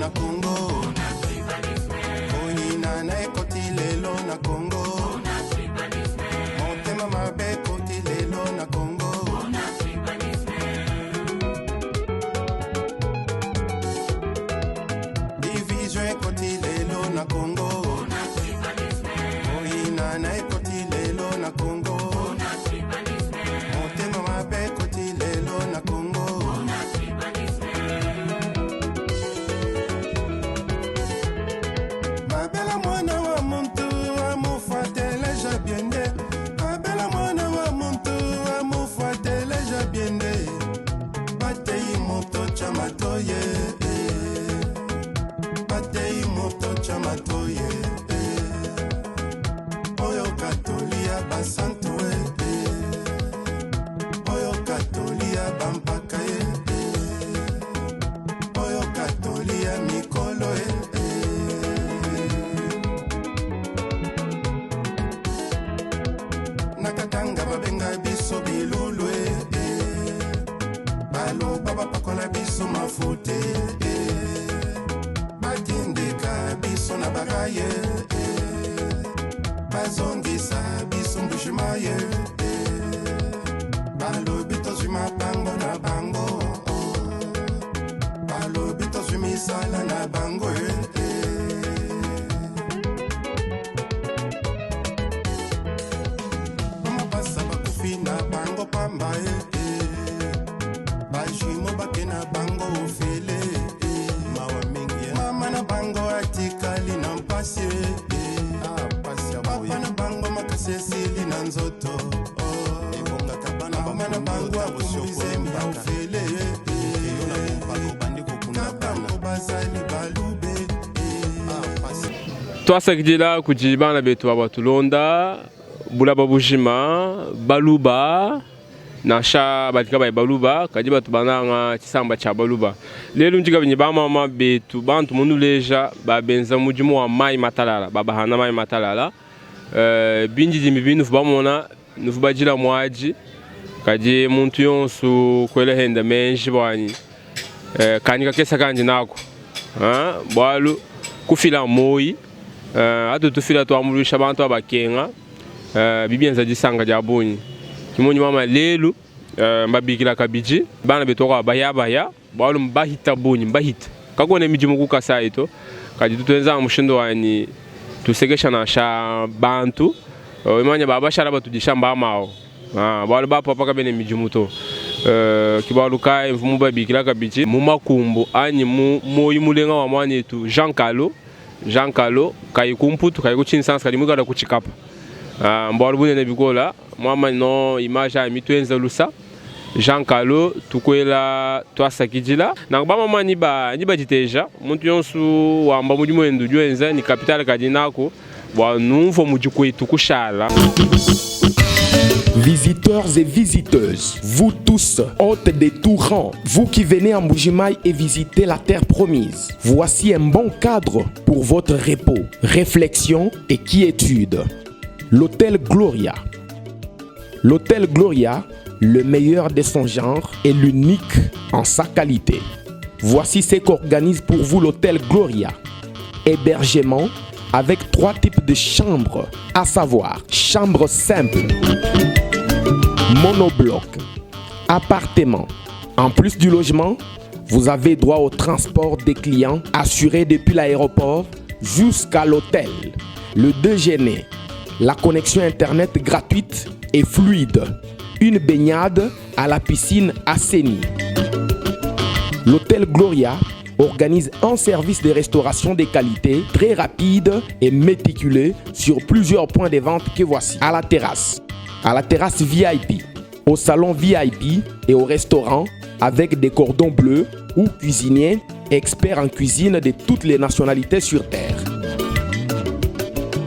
na Congo. Koyinana ekoti lelo na Congo. Motema mabe ekoti lelo na Congo. Division ekoti lelo na Congo. Koyinana ekoti lelo na Congo. Motema mabe ekoti lelo na Congo. Mabela mwana wa muntu amufuateleja biende. Mabela mwana wa muntu amufuateleja biende. Batei moto tya matoye. Batei moto tya matoye. Oyo katolia basantu e. Oyo katolia bampaka e. Oyo katolia mikolo e. Na Katanga babenga biso bilulu e. Baloba bapakola biso mafuta e. Batindika biso na baraye e. Bazongisa biso Mbujimayi e. Balobi tozwi mapango na bango. Balobi tozwi misala na bango e. Bamapasa bakufi na bango pamba e. Bajumeaux bake na bango ofele e. Mawa mingi e. Mama na bango atikali na mpasi e. Ah, pasi ya boye. Papa na bango makasi esili na nzoto. Oh. Ebongaka bana mama na bango akomi ya ofele e. Eyo na bompaka obandi kokunda bana. Kaka bazali balube e. Ah, pasi. Twasakidila kudi bana betu ba batulonda bulaba bujima baluba nansha badi kabayi baluba kadi batu bananga tshisamba tshia baluba. Lelu ndi kabidi ne bamama betu bantu munuleja babenza mudimu wa mayi matalala babahana mayi matalala. Uh, bindidimbi binuvu bamona nuvu badila muadi kadi muntu yonsu kuela henda menji bwanyi uh, kandi kakesa kandi nako uh, bualu kufila moyi uh, atu tufila tuambuluisha bantu abakenga uh, bibienza disanga dia bungi kimonyi mama lelu uh, mbabikila kabidi bana betu kwa bayabaya bualu mbahita bungi mbahita kakuena midimu ku Kasai to kadi tutuenza mushindu wanyi tusekesha nansha bantu imanya babashala batudisha mbamao bualu bapapa kabene midimu to kibalu kai mfumu babikila kabidi mu makumbu anyi mu moyi mulenga wa mwanetu Jean Kalo Jean Kalo kayi ku Mputu kayi ku Tshinsansa kadi muikala ku Tshikapa mbualu bunene bikola mwama no image ayi mituenza lusa Jean Kalo tukwela twasakidila nanku bamama ni ba ni baditeja muntu yonsu wamba mudimu wende udi wenza ni capital kadi naku bua numvua mudi kuetu kushala. Visiteurs et visiteuses, vous tous, hôtes de tout rang, vous qui venez en Mbujimayi et visitez la terre promise, voici un bon cadre pour votre repos, réflexion et quiétude. L'Hôtel Gloria. L'Hôtel Gloria, le meilleur de son genre et l'unique en sa qualité. Voici ce qu'organise pour vous l'Hôtel Gloria. Hébergement avec 3 types de chambres, à savoir chambre simple, monobloc, appartement. En plus du logement, vous avez droit au transport des clients assuré depuis l'aéroport jusqu'à l'hôtel, le déjeuner, la connexion internet gratuite et fluide, une baignade à la piscine assainie. L'Hôtel Gloria organise un service de restauration de qualité très rapide et méticuleux sur plusieurs points de vente que voici. À la terrasse, à la terrasse VIP, au salon VIP et au restaurant avec des cordons bleus ou cuisiniers experts en cuisine de toutes les nationalités sur Terre.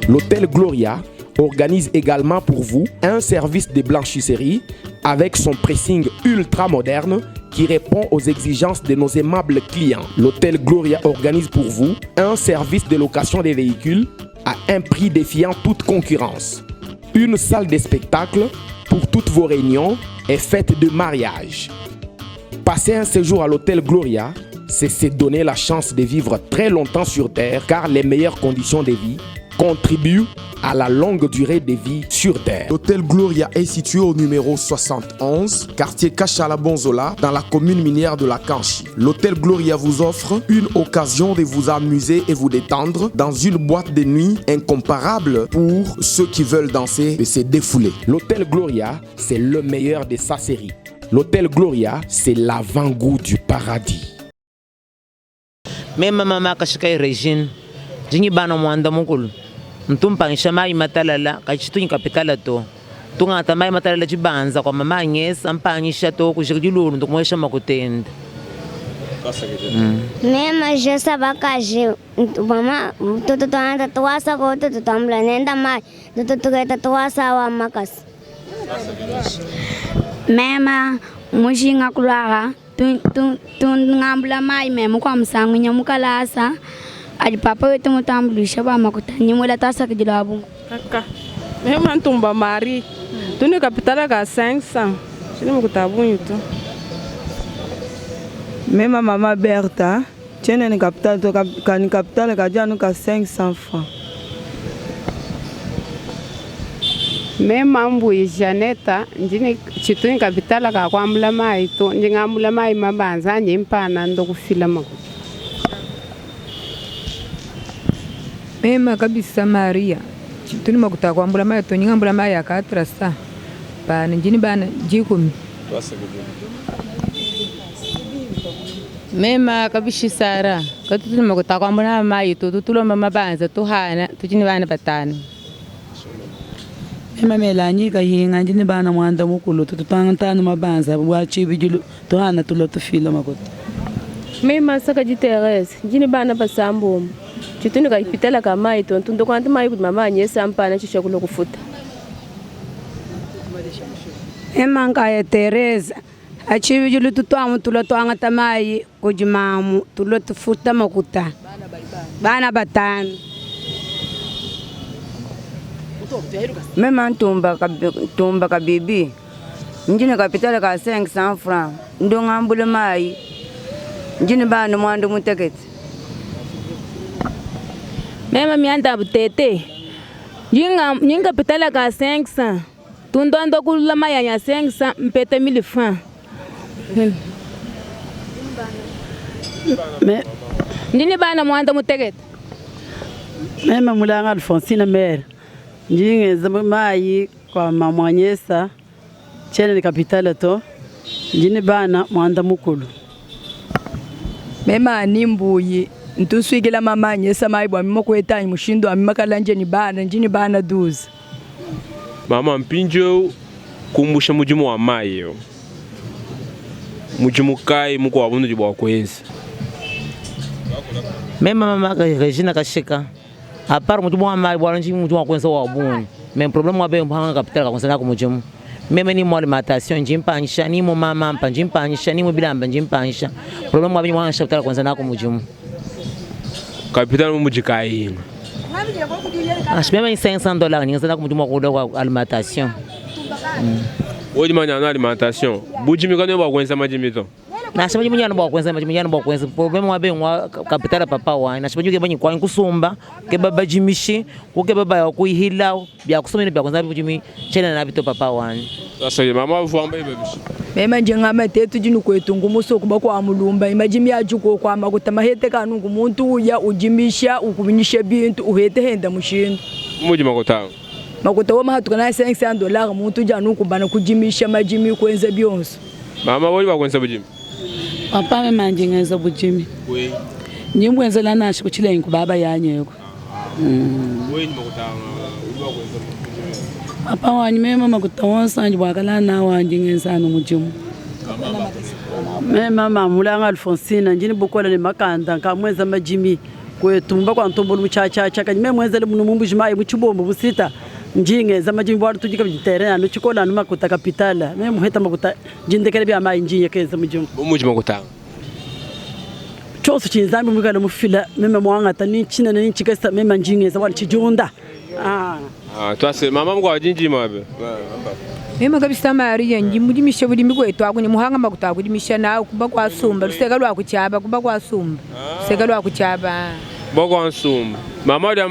L'Hôtel Gloria organise également pour vous un service de blanchisserie avec son pressing ultra moderne qui répond aux exigences de nos aimables clients. L'Hôtel Gloria organise pour vous un service de location des véhicules à un prix défiant toute concurrence. Une salle de spectacle pour toutes vos réunions et fêtes de mariage. Passer un séjour à l'Hôtel Gloria, c'est se donner la chance de vivre très longtemps sur Terre, car les meilleures conditions de vie contribuent à la longue durée de vie sur Terre. L'hôtel Gloria est situé au numéro 71, quartier Kachala Bonzola, dans la commune minière de la Kanchi. L'hôtel Gloria vous offre une occasion de vous amuser et vous détendre dans une boîte de nuit incomparable pour ceux qui veulent danser et se défouler. L'hôtel Gloria, c'est le meilleur de sa série. L'hôtel Gloria, c'est l'avant-goût du paradis. Meme mama Kashikai Regine, ndi ne bana muanda mukulu, ntu mpangisha mayi matalala, kadi tshitu nkapitala to. Tungata mayi matalala tshibanza kua mama Agnès, ampangisha to kujika dilolo ntu kumuesha makuta ende. Meme Josa bakaji mama tutu tuanda tuwasa ko tutu tuambula nenda mayi tutu tuketa tuwasa wa makasi. Mema mujinga kulwara tungambula mayi meme kwa musangu nya mukalasa adi papa wetu mutambuluisha bua makuta nyimwela twasakidila bungu. Kaka mema ntumba Marie tuni kapitala ka 500 chini makuta bunyu tu. Mema mama Bertha tiene ni capital to ka ni capital ka janu ka 500 francs. Mema mbuyi Janeta ndini chituni kapitala ka kwambula mayi to ndingambula mayi mabanza anyi mpana ndo kufila makuta. Mema kabisa Maria chituni makuta kwambula mayi to nyingambula mayi akatrasa bana ndini bana jikumi. Mema kabishi Sara katutuni makuta kwambula mayi to tutulomba mabanza tuhana tuchini bana batano. Mema Melanie kahinga ndini bana mwanda mukulu tututanga tano mabanza bwa chibijilu tuhana tulo tufila makuta. Mema saka ji Therese ndini bana basambo chituni kapitala ka mayi to ntundo kwanta mayi kuti mama anyesa mpana chisha kulo kufuta. Mema nkaya Therese achibijilu tutwamu tulo twanga tamayi kujimamu tulo tufuta makuta bana batano. Mema ntumba tumba kabibi njini kapitala ka 500 francs ndo ngambule mayi njini bana mwandu mutekete. Mema mianda butete njinga njinga kapitala ka 500 tundondo kulula mayanya 500 mpete 1000 francs. Njini bana mwanda mutekete. Mema mulanga Alfonsina mère njingeza mayi kwa mama Anyesa chene ni kapitala to njini bana mwanda mukulu. Mema ni mbuyi ntuswigila mama Anyesa mayi bwa mimo kwetanyi mushindo amima kalanje ni bana njini bana duzi. Mama mpinjo kumbusha mujimu wa mayi yo. Mujimu kai muko wa bundu bwa kwenzi. Mema mama Regina Kashika à part mujimu wa mayi bwa nji mujimu wa kwenza wa bunyu. Mais problème wa be mpanga kapitala ka kwenza na kumujimu. Meme ni mwali matation njimpangisha ni mu mama mpa njimpangisha ni mu bilamba njimpangisha. Problème wa be mwa kapitala kwenza na kumujimu. Kapitala mu mujikai. Ah, meme ni $500 ni nza kumujimu wa kwa alimentation. Oji manya na alimentation. Bujimi kanu ba kwenza majimi to. Na shima jimu yana bwa kwenza majimu yana bwa kwenza. Problème wa be mwa kapitala papa wa na shima jimu banyi kwa kusumba ke baba jimishi ke baba ya kuihila bya kusoma bya kwenza bujimi chena na bito papa wa. Sasa mama vuamba ibebishi. Mema njenga matetu jinu kwetu ngumuso kuba kwa mulumba imajimi yajuko kwa makuta mahete kanungu muntu uya ujimisha ukubinyisha bintu uhete henda mushindu. Muji makuta. Makuta wa mahatuka na $500 muntu janu kubana kujimisha majimi kwenza byonso. Mama woli bakwenza bujimi. Papa mema njengeza bujimi. We. Nyimbwenza lana shikuchile baba yanyeko. We ni makuta uli bakwenza bujimi. Papa wanyu mema makuta wonsa nji bwakala na wanji ngeza no mujimu. Mema mamulanga Alfonsina njini bukola ni makanda kamwenza majimi kwetu mba kwa ntombo muchacha cha kanyime mwenza le mumbu jimayi muchibombo busita njingeza majimi bwa tujika biterena no chikola no makuta kapitala meme muheta makuta jindekele bya mayi njinye keza mujimu. Muji makuta. Chose chinzambi mukala mufila meme mwanga tani china ni chikesa meme njingeza wali chijunda. Ah. Ah, twase mama mukwa jinjima be. Meme kabisa Maria ndi mudimisha budimi bwetu aku ni muhanga makuta akudimisha nawu kuba kwasumba luseka lwa kuchaba kuba kwasumba luseka lwa kuchaba. Boko nsumba. Mama uli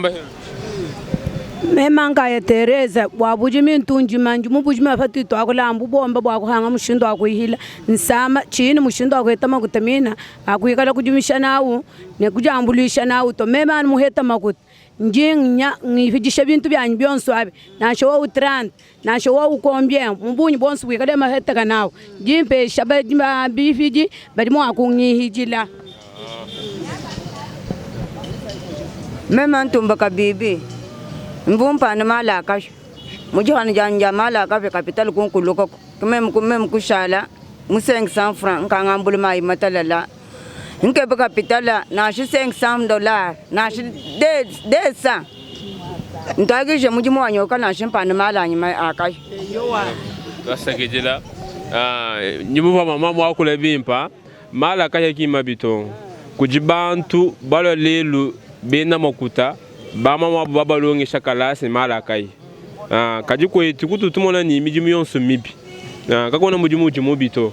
Mema nkaya Teresa bwa budimi ntunjima ndi mu budimi apa tuitu akulamba ubomba bwa kuhanga mushindu wa kuihila nsama chini mushindu wa kuheta makuta mina akuikala kudimisha nawu ne kudiambuluisha nawu to mema anu muheta makuta ndi nya ngipidisha bintu byanyi bionso abi nansha wowu 30 nansha wowu combien mu bunyi bonso buikale maheteka nawu ndi mpesha badi bifidi badi mua kungihidila. Meme ntumba kabibi mvumpana mala akasha mujihana janja mala akasha capital kunkulukako meme meme kushala mu 500 francs nkangambula mai matalala nkebe kapitala nashi 500 dollars nashi 200 ntagije mujimu wanyoka nashi mpana mala anyi akasha Twasakidila. Ah, nyimuva mama mwakula bimpa mala kaya kima bito kudi bantu balwa lelu bena makuta bamama abo babalongesha kalasi mala kai ah, kadi kwetu kutu tumona ni midimu yonso mibi ah, kakona mudimu udi mubi to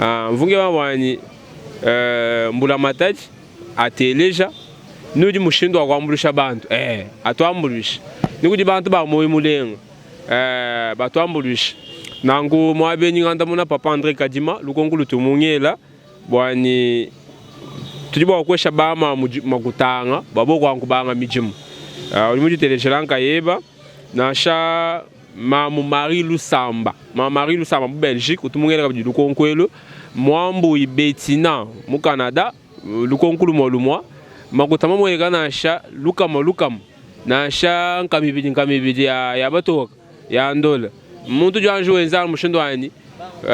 ah, mvunge wawanyi eh, mbula matadi ateleja nudi mushindu wa kuambulisha bantu eh, atuambulisha nikudi bantu ba moyo mulenga eh, batuambulisha nangu mwabenyi ngandamuna papa André Kadima lukongo lutumungela bwani tudi bwa kukwesha bama makutanga babo kwangu banga mijimu uh, uli mujiteleshela nkayeba nansha mamu Marie Lusamba mamu Marie Lusamba mu Belgique utumungela kabidi lukonkwelu mwambuyi Betina mu Canada lukonkulu mwa lumwa makuta mamweka nansha lukama lukama nansha nkamibidi nkamibidi ya, ya batoka ya ndola muntu jwanji wenza mushindu wani uh,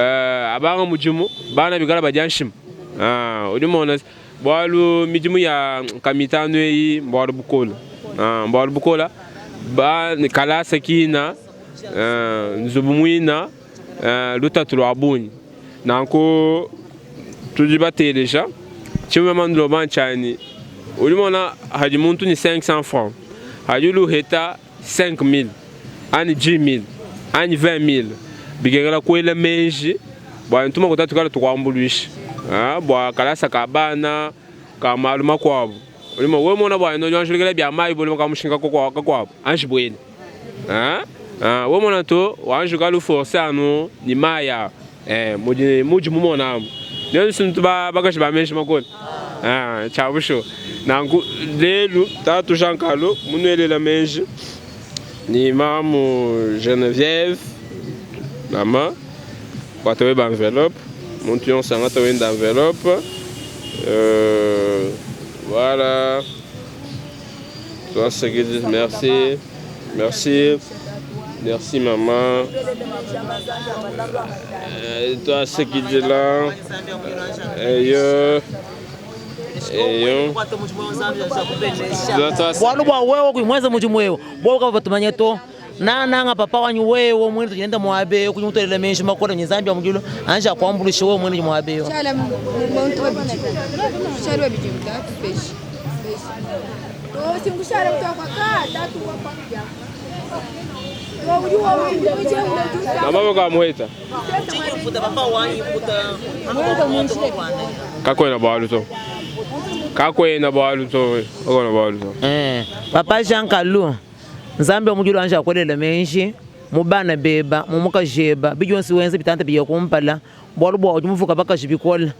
abanga mujimu bana bikala badia nshima uh, udi mona bwalu midimu ya nkamitano eyi mbwalu bukola uh, mbwalu bukola ba kalasa kina uh, nzubu mwina uh, lutatu lwa bunyi nanku tudi bateleja tshimwe mandulo nchani udi mona hadi muntu ni 500 francs hadi luheta 5000 ani 10000 ani 20000 bikengela kwela menji bwa ntuma kutatu kala tukwambuluisha ah, bwa kalasa ka bana ka malu makuabu ulimo we mona bwa ino jwanshulukela bya mayi bolimo ka mushinga kakuabu anji bwene ah, ah, we mona to wanju kalu force anu ni maya eh, mudi muji mumona amu ndio sintu ba bakashi ba menji makoni ah, chabusho nanku lelu tatu Jean Carlo munwelela menji ni mamu Geneviève mama kwata ba enveloppe muntu yonso angata wenda enveloppe euh, voilà toi ce que dis merci merci merci maman euh, toi ce qui dit là eyo eyo bwalu bwa wewe kuimweza mujimu wewe bwa kava batumanya to nananga papa wanyu wewe mwene tujenda mwabeyo kunyutolela menshi makola nyi Zambia mujulu anja kwambulisha wewe mwene mwabeyo Shala muntu babiji. Shala babiji mtatu peshi. Peshi. To singushara mtu kwa ka tatu kwa kwa. To uri wa uri mama bakamuheta kakwena bwalu to kakwena bwalu to kakwena bwalu to Eh, papa Jean Kalu Nzambi omujulu anja akolela menshi mubana beba mumukajeba bijonsi wenze bitanta biya kumpala bwalu bwa muvuka bakaji bikola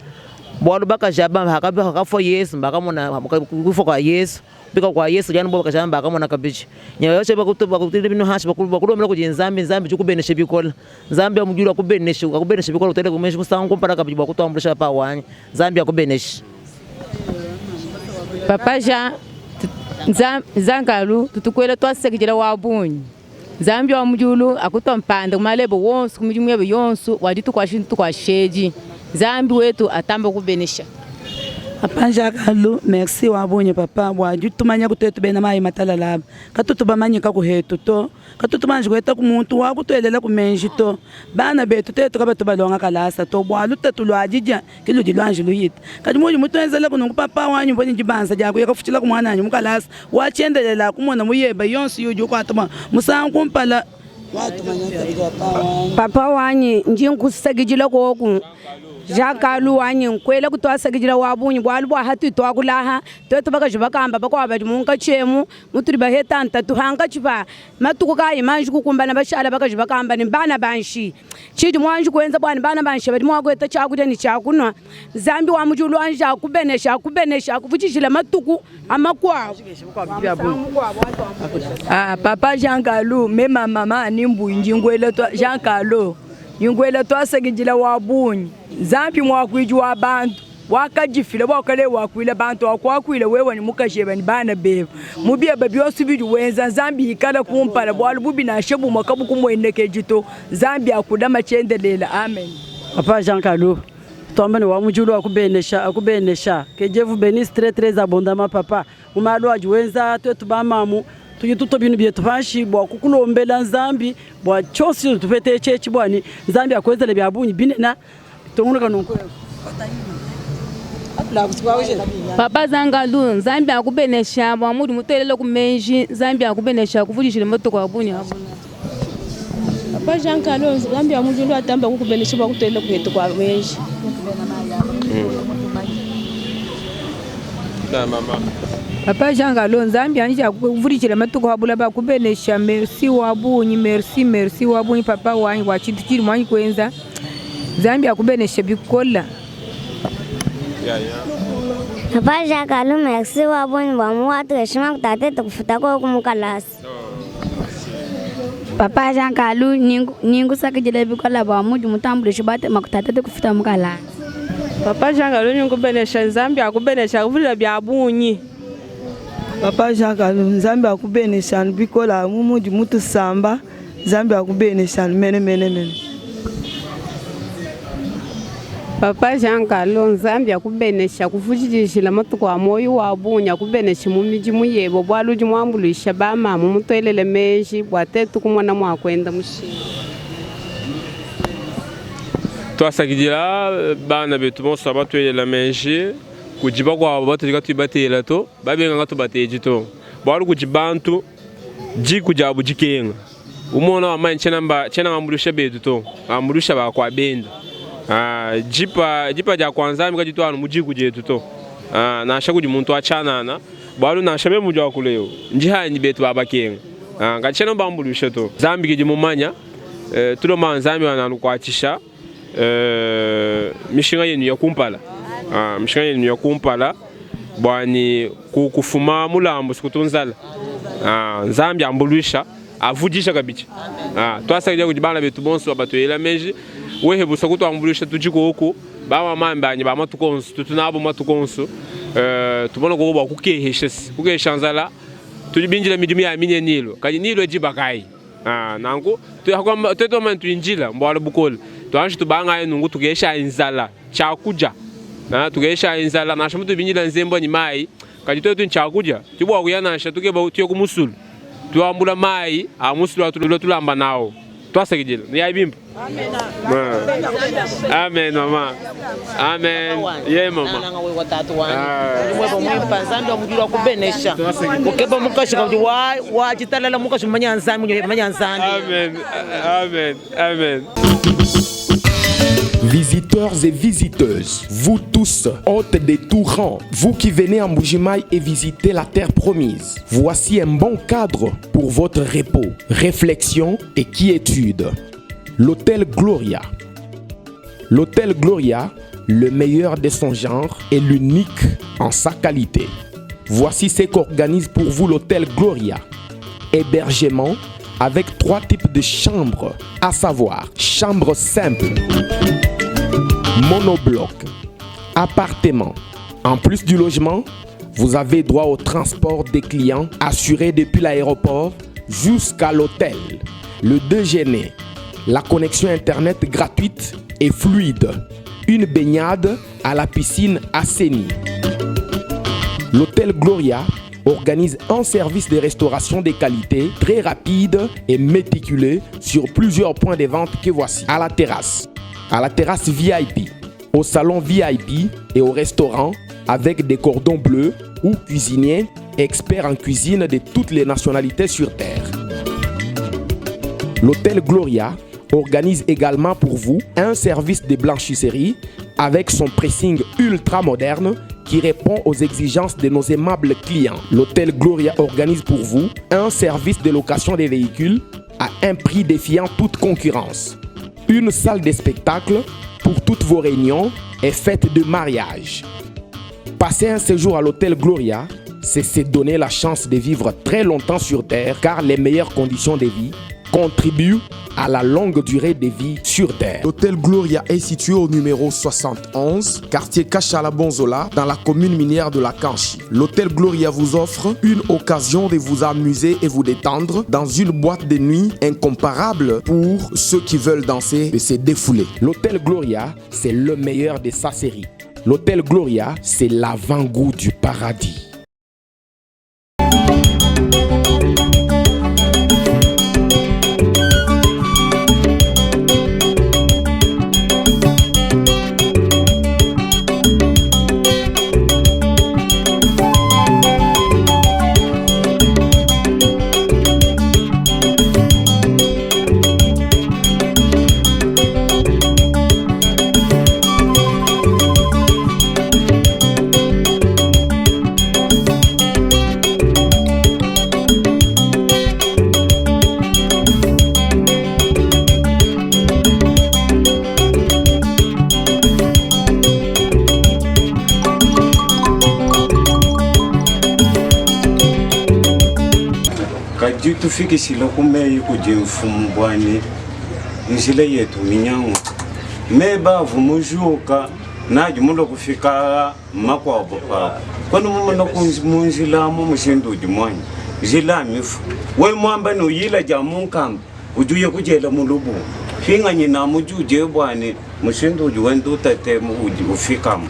bwalu bakaji aba hakafwa Yesu bakamona kufa kwa Yesu bika kwa Yesu jana bwa bakaji bakamona kabichi nyayo bakutu bakutile bino hashi bakulu bakulomela kuji Nzambi Nzambi chikubeneshe bikola Nzambi omujulu akubeneshe akubeneshe bikola utele kumenshi musango kumpala kabichi bwakutwambulisha pa wanyi Nzambi akubeneshe Papa Jean Nzangalu tutukwela twasekejela wa bunyi Nzambi wa mujulu akutwa mpanda kumalebo wonso kumidimu yebe yonso wadi tukwashintu tukwasheji Nzambi wetu atamba kubenesha. Papa Jacques Alu, merci wa bungi papa bua ditumanya ku tuetu bena mayi matalala aba. Katutu bamanyika ku hetu to, katutu banji kuheta ku muntu wa kutuelela ku menji to. Bana betu tuetu kabatu balonga kalasa to bua lutatu lua didia ke ludi luanji luhita. Kadi mudi mutuenzelaku nunku papa wanyi mvua ne dibanza dia kuya kafutshilaku muananyi mu kalasa wa tshiendelela kumona muyeba yonso yudi ukuata bua musangu kumpala. Papa wanyi ndi nkusakidila koku Jakalu wanyi nkuela kutuasakidila wa bungi bualu bua hatudi tuakula aha tuetu bakaji bakamba bakuabu badi munkatshi emu mutudi baheta ntatu hankatshi pa matuku kayi manji kukumbana bashala bakaji bakamba ne bana banshi tshidi muanji kuenza bua ne bana banshi badi mua kuheta tshiakudia ne tshiakunua Nzambi wa mu diulu anji akubenesha akubenesha akuvudijile matuku a makuabu. Ah, papa Jean Kalu mema mama ani mbuyi ndi ngwela twa Jean Kalu ndi ngwela twasakidila wa bungi Nzambi muakuidi wa bantu wakadifila bua kale wakuila bantu wakuakuila wewe ne mukajebe ne bana bebe mu biebe bionso bidi wenza Nzambi ikala kumpala bualu bubi nansha bumue kabukumuenekedi to Nzambi akulama tshiendelele amen. Papa Jean Kalu Tuamba ne wa mu diulu akubenesha akubenesha que Dieu vous benisse très très abondamment papa mu malu adi wenza tuetu ba mamu tudi tutua binu bietu panshi bua kukulombela Nzambi bua tshionso tshitudi tupeta etshi etshi bua ne Nzambi akuenzele bia bungi binene tungunuka nunku. Papa Zangalu, Nzambi akubenesha bua mudi mutuelele ku meji, Nzambi akubenesha akuvudijile matuku a bungi a bungi. Papa Jean Carlo, Nzambi wa mu diulu atamba kukubenesha bua kutuelela kuhetu kua meji. Papa Jean Carlo, Nzambi anji akuvudijile matuku a bulaba akubenesha. Merci wa bungi, merci merci wa bungi papa wanyi bua tshintu tshidi muanyi kuenza. Nzambi akubenesha bikola. Papa Jean Carlo, merci wa bungi bua muwatueshi makuta atetu kufuta koku mu kalasa. Papa Jean Kalu, ni nkusakidila bikola bua mudi mutambulishe bua makuta atete kufuta mu kalasa. Papa Jean Kalu ni nkubenesha Nzambi akubenesha akuvudila bia bungi. Papa Jean Kalu, Nzambi akubenesha anu bikola mu mudi mutusamba, Nzambi akubenesha anu mene mene mene. Papa Jean Carlo, Nzambi akubenesha, akuvudijila matuku a muoyo wa bungi, akubeneshe mu midimu yebe, bualu udi muambuluisha ba mamu, mutuelele meji bua tetu kumona mua kuenda mushinga. Tuasakidila bana betu bonso batuelela meji kudi bakuabu batudi katuyi batela to, babenga katubatedi to, bualu kudi bantu diku diabu dikenga. Umona wamba ne, Tshiena mba, tshiena ngambuluisha betu to, ngambuluisha ba kua benda. Ah, dipa, dipa dia kua Nzambi kaditu anu mu diku dietu to, ah, nansha kudi muntu wa tshianana, bualu nansha meme mudi wakula eu, ndi hanyi betu ba bakenga. Ah, kadi tshiena mbambuluisha to. Nzambi kidi mumanya, eh, tulomba Nzambi ananukuatshisha, eh, mishinga yenu ya kumpala. Ah, mishinga yenu ya kumpala bua ni kufuma mulambu sikutu nzala. Ah, Nzambi ambuluisha avudisha kabidi. Ah, tuasakidila kudi bana betu bonso batuela meji wehe busa kutuambuluisha tudi koku ba mama mbanyi ba matuku onso tutu nabo matuku onso uh, tumona koko bua kukehesha kukehesha nzala tudi bindila midimu ya mine nilo kadi nilo diba kayi ah, nanku tuetu bamane tuinjila mbualu bukole tuanji tubangaye nunku tukehesha nzala tshiakudia ah, tukehesha nzala nansha mutu bindila nzembo ni mayi kadi tuetu ntshiakudia tubua kuya nansha tukeba tuye ku musulu tuambula mayi a musulu atulua tulamba nawo twasakidila yayi bimpe amen mama amen ye mama nzambi wa kubenesha ukeba mukashi kabidi wa wa ditalala mukashi mumanya nzambi mumanya nzambi amen amen amen Visiteurs et visiteuses, vous tous, hôtes de tout rang, vous qui venez en Mbujimayi et visitez la terre promise, voici un bon cadre pour votre repos, réflexion et quiétude. L'hôtel Gloria. L'hôtel Gloria, le meilleur de son genre et l'unique en sa qualité. Voici ce qu'organise pour vous l'hôtel Gloria. Hébergement avec trois types de chambres, à savoir chambre simple, monobloc, appartement. En plus du logement, vous avez droit au transport des clients assuré depuis l'aéroport jusqu'à l'hôtel, le déjeuner, la connexion internet gratuite et fluide, une baignade à la piscine assainie. L'hôtel Gloria organise un service de restauration de qualité très rapide et méticuleux sur plusieurs points de vente que voici. À la terrasse, à la terrasse VIP, au salon VIP et au restaurant avec des cordons bleus ou cuisiniers experts en cuisine de toutes les nationalités sur Terre. L'hôtel Gloria organise également pour vous un service de blanchisserie avec son pressing ultra moderne qui répond aux exigences de nos aimables clients. L'hôtel Gloria organise pour vous un service de location des véhicules à un prix défiant toute concurrence. Une salle de spectacle pour toutes vos réunions et fêtes de mariage. Passer un séjour à l'hôtel Gloria, c'est se donner la chance de vivre très longtemps sur Terre car les meilleures conditions de vie contribuent à la longue durée de vie sur Terre. L'hôtel Gloria est situé au numéro 71, quartier Kachala Bonzola, dans la commune minière de la Kanchi. L'hôtel Gloria vous offre une occasion de vous amuser et vous détendre dans une boîte de nuit incomparable pour ceux qui veulent danser et se défouler. L'hôtel Gloria, c'est le meilleur de sa série. L'hôtel Gloria, c'est l'avant-goût du paradis. Kadi tufikishile ku meyi kudi mfumu bua ne, njila yetu minyanguke. Meba avua mujuka nadi mulue kufika makuabu pabu. Kuena mumona mu njila amu mushindu udi muanyi? Njila mifu. Wewe muamba ne uyila dia mu nkamba, udi uya kudiela mu lubungu. Pinganyina amu diudi bua ne mushindu udi wenda utatemu udi ufikamu.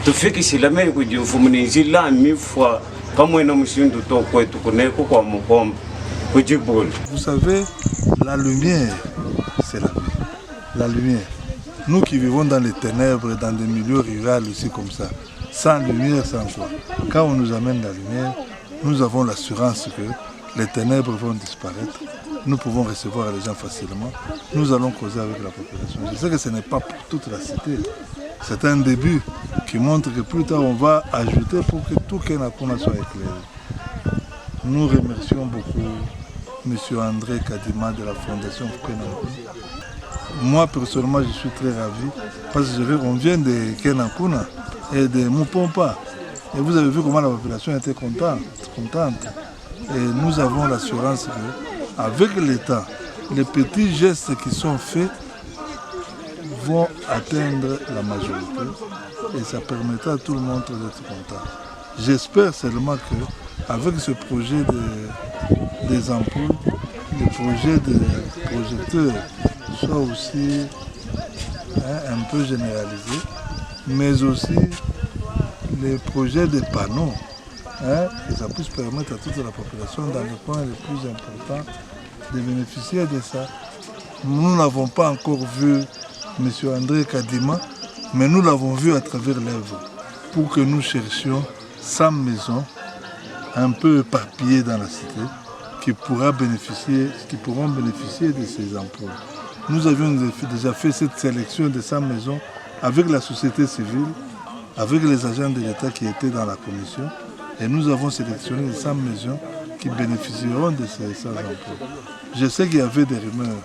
Tufikishile meyi kudi mfumu ne njila mifua kamuena mushindu to kuetu kuneku kua Mukomba ku Dibula. Vous savez, la lumière, c'est la vie. La lumière. Nous qui vivons dans les ténèbres, dans des milieux ruraux aussi comme ça, sans lumière, sans quoi. Quand on nous amène la lumière, nous avons l'assurance que les ténèbres vont disparaître. Nous pouvons recevoir les gens facilement. Nous allons causer avec la population. Je sais que ce n'est pas pour toute la cité. C'est un début qui montre que plus tard on va ajouter pour que tout Kenakuna soit éclairé. Nous remercions beaucoup M. André Kadima de la Fondation Kenakuna. Moi, personnellement, je suis très ravi parce qu'on vient de Kenakuna et de Mupompa. Et vous avez vu comment la population était contente. contente. Et nous avons l'assurance qu'avec l'État, les petits gestes qui sont faits vont atteindre la majorité et ça permettra à tout le monde d'être content. J'espère seulement que avec ce projet de, des ampoules, le projet de projecteurs soit aussi hein, un peu généralisé, mais aussi les projets des panneaux, hein, que ça puisse permettre à toute la population dans les points les plus importants de bénéficier de ça. Nous n'avons pas encore vu M. André Kadima, mais nous l'avons vu à travers l'œuvre pour que nous cherchions 100 maisons un peu éparpillées dans la cité qui, pourra bénéficier, qui pourront bénéficier de ces emplois. Nous avions déjà fait cette sélection de 100 maisons avec la société civile, avec les agents de l'État qui étaient dans la commission, et nous avons sélectionné les 100 maisons qui bénéficieront de ces 100 emplois. Je sais qu'il y avait des rumeurs,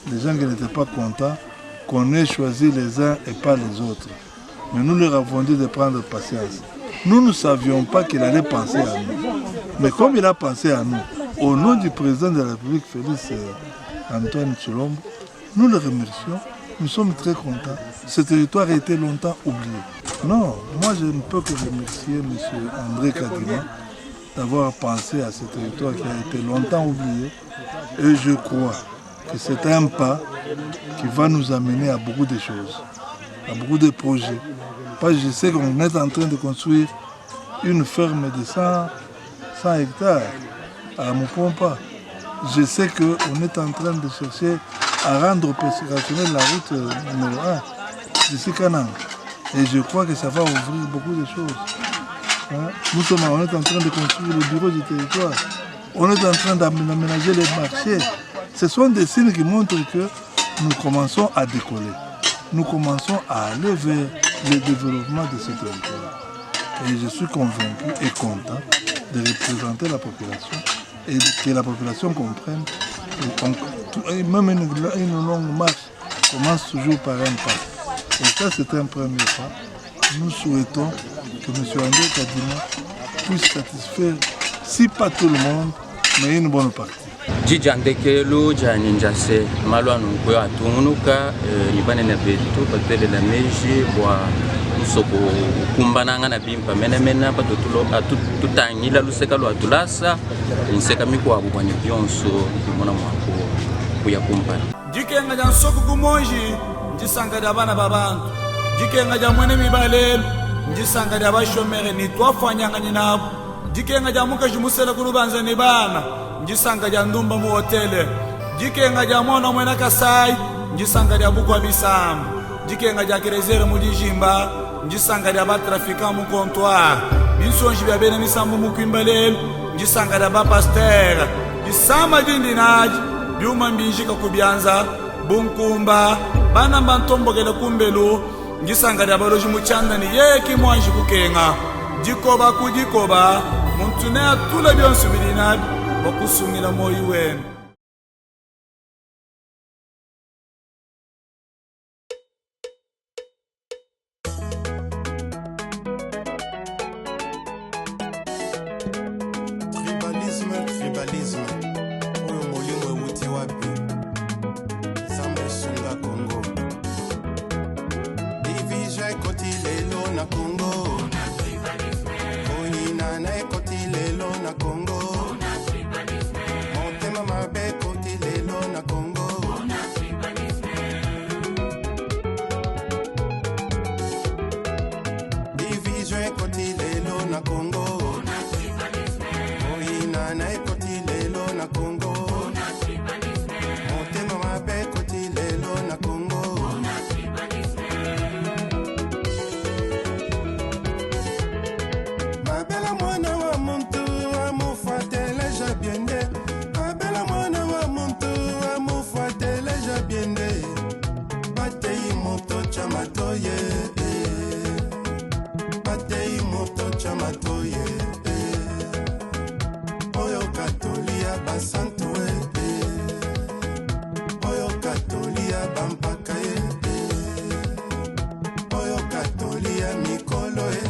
des gens qui n'étaient pas contents qu'on ait choisi les uns et pas les autres. Mais nous leur avons dit de prendre patience. Nous ne savions pas qu'il allait penser à nous. Mais comme il a pensé à nous, au nom du président de la République, Félix Antoine Tshilombo, nous le remercions. Nous sommes très contents. Ce territoire a été longtemps oublié. Non, moi je ne peux que remercier M. André Kadima d'avoir pensé à ce territoire qui a été longtemps oublié. Et je crois que c'est un pas qui va nous amener à beaucoup de choses, à beaucoup de projets. Parce que je sais qu'on est en train de construire une ferme de 100, 100 hectares à Mupompa. Je sais qu'on est en train de chercher à rendre opérationnelle la route numéro 1 d'ici Kananga. Et je crois que ça va ouvrir beaucoup de choses. Hein? Nous sommes, on est en train de construire le bureau du territoire. On est en train d'aménager les marchés. Ce sont des signes qui montrent que nous commençons à décoller. Nous commençons à aller vers le développement de ce territoire. Et je suis convaincu et content de représenter la population et que la population comprenne que même une, une longue marche commence toujours par un pas. Et ça, c'est un premier pas. Nous souhaitons que M. André Kadima puisse satisfaire, si pas tout le monde, mais une bonne partie. Di dia ndekelu dianyi ndia se, malu a nunku eu atungunuka ne banene betu batuelela meji bua musoko ukumbanangana bimpe menemene patudi tutangila luseke lua tulasa ne nseka mikuabu bua ne bionso bimona mua kuya kumpala. Dikenga dia nsoku ku monji ndisanka dia bana ba bantu. Dikenga dia muena miba lelu ndisanka dia bashomere ne tuafuanyanganyi nabu. Dikenga dia mukaji musela ku lubanza ne bana ndisanka dia ndumba mu hotele. Dikenga dia muana muena Kasai ndisanka dia bukua bisamba. Dikenga dia Kerezere mu dijimba ndisanka dia batrafiquant mu comptoir. Binsonji bia bena misambu mu kuimba lelu ndisanka dia bapastere. Disama dindi nadi biuma mbinjika ku bianza bunkumba bana mbantombokele kumbelu ndisanka dia baloji mu tshianda ne yeye ki muanji kukenga. Dikoba ku dikoba muntu neatule bionso bidi nabi bua kusungila muoyo wende. Tribalisme, tribalisme oyo molimo ewuti wapi? Nzambe sunga Congo. Division ekoti lelo na Congo. Koyinana ekoti lelo na Congo. Motema mabe ekoti lelo na Congo. Division ekoti lelo na Congo. Koyinana ekoti lelo na Congo. Motema mabe ekoti lelo na Congo. Mabela mwana wa muntu amufuateleja biende. Mabela mwana wa muntu amufuateleja biende. Batei moto tya matoye. Batei moto tya matoye. Oyo katoli ya basantu e. Oyo katoli ya bampaka e. Oyo katoli ya mikolo e.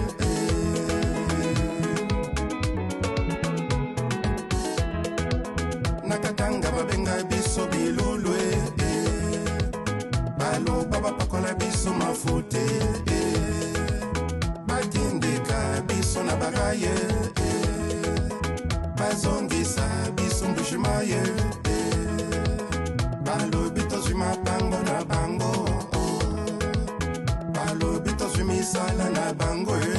Nakatanga babenga biso bilulu e. Baloba bapakola biso mafuta e. Batindika biso na baraye e. Bazongisa biso mbujimaye e. Balobi tozwi mapango na bango. Balobi tozwi misala na bango e.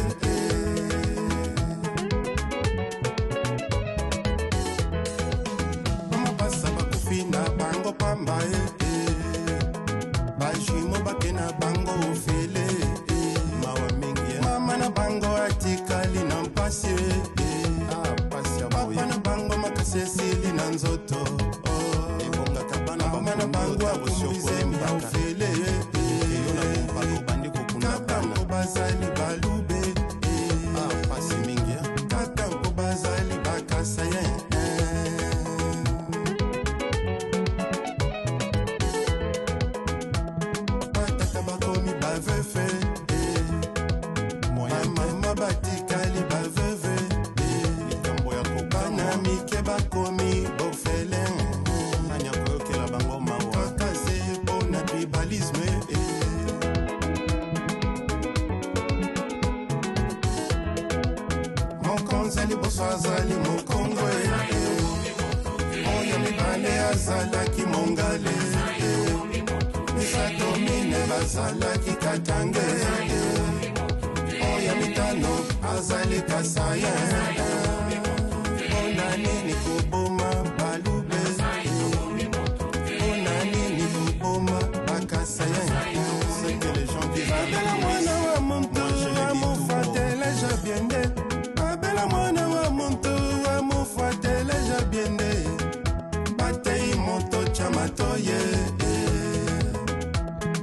Bamapasa bakufi na bango pamba e. Bajumo bake na bango ofele e. Mawa mingi e. Mama na bango atikali na mpasi e. Papa na bango makasi esili na nzoto. Mama na bango akumbi zemi ya ofele e. Kaka mpo bazali balube e. Kaka mpo bazali bakasayen. Batata bakomi bavefe e. Bamama batikali baveve e. Bana mike bakomi orphelin. Kaka se mpo na tribalisme e. Mokonzi ya liboso azali mokongo e. Oyo mibale azalaki mongale e. Misato mine bazalaki katange e. Oyo mitano azali kasayen. Mpona nini koboma balube? Mpona nini koboma bakasayen? Abela mwana wa muntu amofateleja biende, abela mwana wa muntu amofateleja biende, batei moto tya matoye,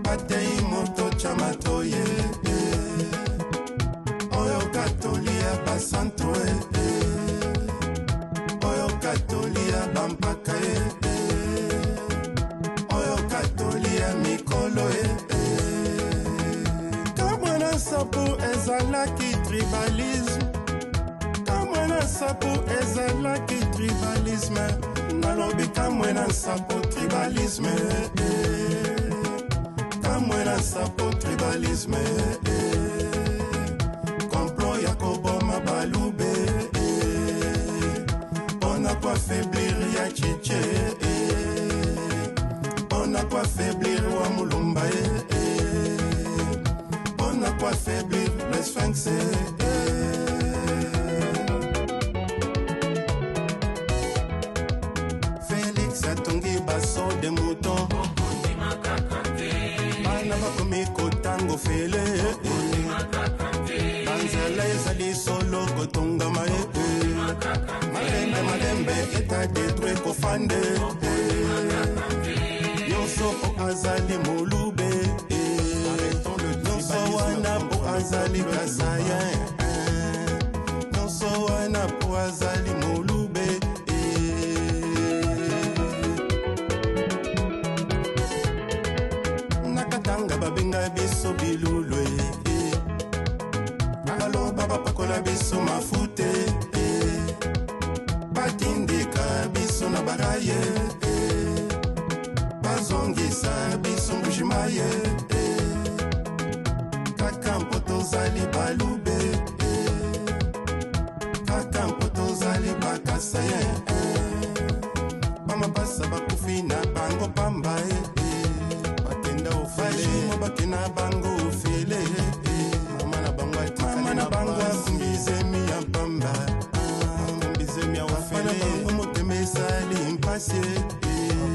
batei moto tya matoye, oyo katoli ya basantu, oyo katoli ya bampaka, oyo katoli ya mikolo. Kamwana nsapu ezalaki tribalisme, kamwana nsapu ezalaki tribalisme, nalobi kamwena nsapu tribalisme, kamwena nsapu tribalisme, complot ya koboma balube mpona koaffaiblir ya chiche, mpona koaffaiblir wa mulumba, mpona koaffaiblir le sphinx. Félix atongi baso de mouton, bana bakomi kotango fele, banzela ezali solo kotongama ye, malembe malembe eta detruit kofande nyonso mpo azali molube, nyonso wana mpo azali kasayen, nyonso wana mpo azali molube. Nakatanga babenga biso bilulu, baloba bapakola biso mafute, batindika biso na baraye, bazongisa biso mbujimaye, kaka mpo tozali balube, kaka mpo tozali bakasaye, bamapasa bakufi na bango pamba, bakenda ofele, bakenda bango ofele, mama na bango mama na bango akumbizemi ya pamba, akumbizemi ya ofele, bango motema esali mpasi,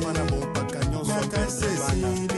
papa na bompaka nyonso makasi esili.